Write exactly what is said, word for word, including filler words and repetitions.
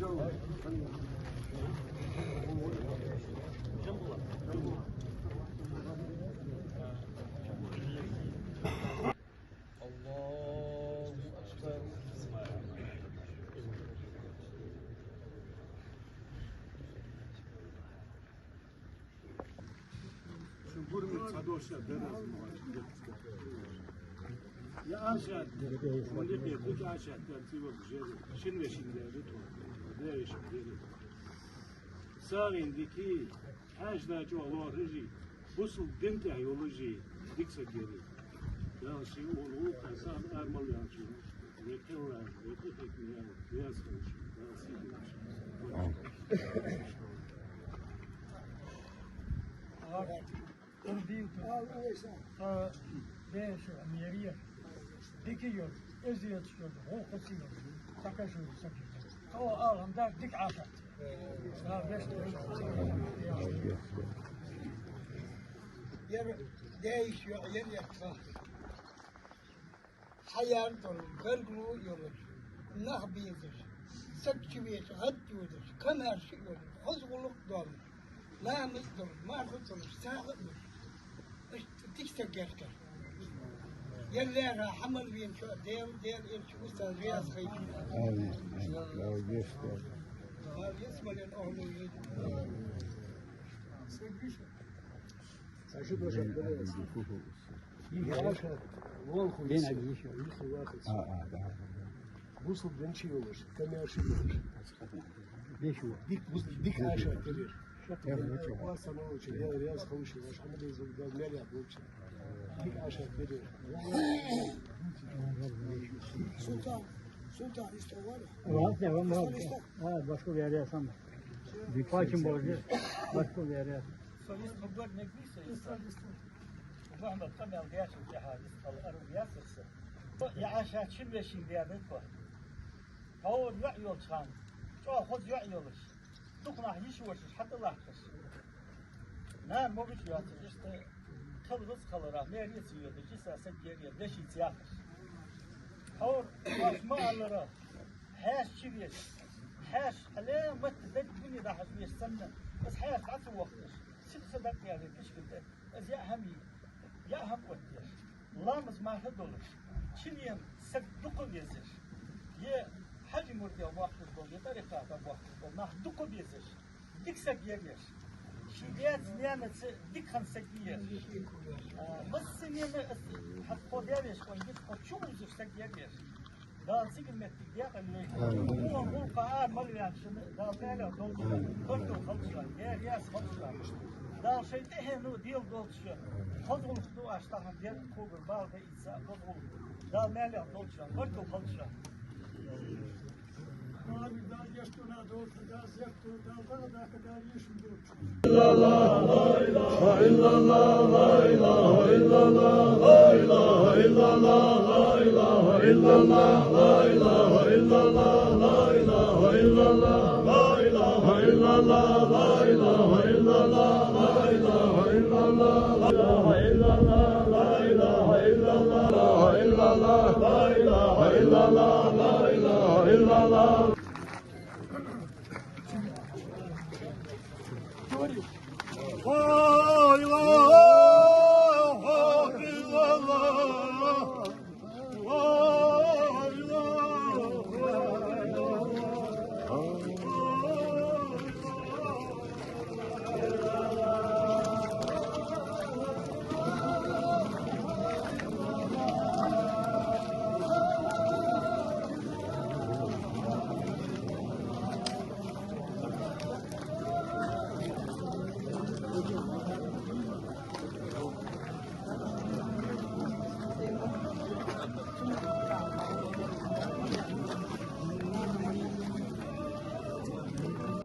الله أكبر. Шун гурмит ца дош дар аз ма вац. Я ашат, валли бе, дика ашат, дар цивак жер, шин вешин дар, ту. Дар вешин дар. Сагин дики, хьаж да чу лоржи, бусул дин тӀа йолжи, дика саг яри. Дала ший уллув Къасан армал яхачун, векхар, векхар хикмет, вяз халш, Дала сий дилаш. Ам дийна ту. А, беша, мере. Дика йолаш, эзеташ йолаш, гӀулакхаш йолаш, сакаш йолаш, сакаш йолаш. О, алхьамдулиллахӀ, дика ашат. Яр дайш йоӀ, яр яхха. Хьаяр долаш, гаргало йолаш, нах безаш, саг чу веш, гӀад йодаш, камаьрша йолаш, хоза гӀулакх долаш, ламаз долаш, марха долаш, сагӀа долаш. Иштта дика саг гешт. Яллара хьамал вен чу Дела, Дела элча устаз вяз хай. Амин. Амин. Дала гешт. Дала ялсмален охӀлу вийта. Саг виша. Саг виша. Дин хьадийша. А, а, да. Бусул дин чу йолаш, камаьрша йолаш. Дика, бус-, дика ашат дерер. Ва самолча, я ряз хавши, ваш хьамадеза, да, мел я болча. Дика ашат дерер. Султан, Султан, иштта вара? Ва, да, ва, ва. Иштта, иштта. А, башху вяр я сам. Пачим божи, башху вяр я. Со иштта хабар негни со иштта. Мухьаммад, къамаьл деш, яхьа, иштта хала ару ясар са. Я ашат шин вешин даьннад тхо. Хьо йоӀ йолча хана, чӀоагӀа хоза йоӀ йолаш, дукха нах йиш йолаш, хьатӀалатташ. Нана могаш йоацаш, иштта кхел рузкъа хиларах, мере ца йодаш, иса саг яр, вешийца яхаш. Хьо, оаш ма аллара, хьаьша чу веш, хьаьша хьале матта даггуни дахьаш веш санна, аз хьаьша дӀа ца вохкаш, сиха са дакъа яьле, пишкал тӀа. Аз яа хӀама йий, яа хӀама оттадеш, ламаз марха долаш, чилен саг дукха везаш, е хьажи мурдел бохкаш бола, е тӀарикъата бохкаш бола нах дукха везаш, дика саг яр ер. Ший даьца, наьнаца дика хинна саг яр ер. А, массанена аз хьа тхо даь веш къонгиц, тхо чу вузаш саг яр ер. Дала цига моттиг декъала йойла. Амин. Муха гӀулакха ара мел ваьнна шоана, Дала маьлех долда шоана, баркал хилда шоана, яр яс хилда шоана. Дала шоай тӀехьено дела долда шоана. Хоза гӀулакх ду оаш тахан дер, кхогар бала да ийца, хоза гӀулакх. Дала маьлех долда шоана, баркал хилда шоана. Sorry.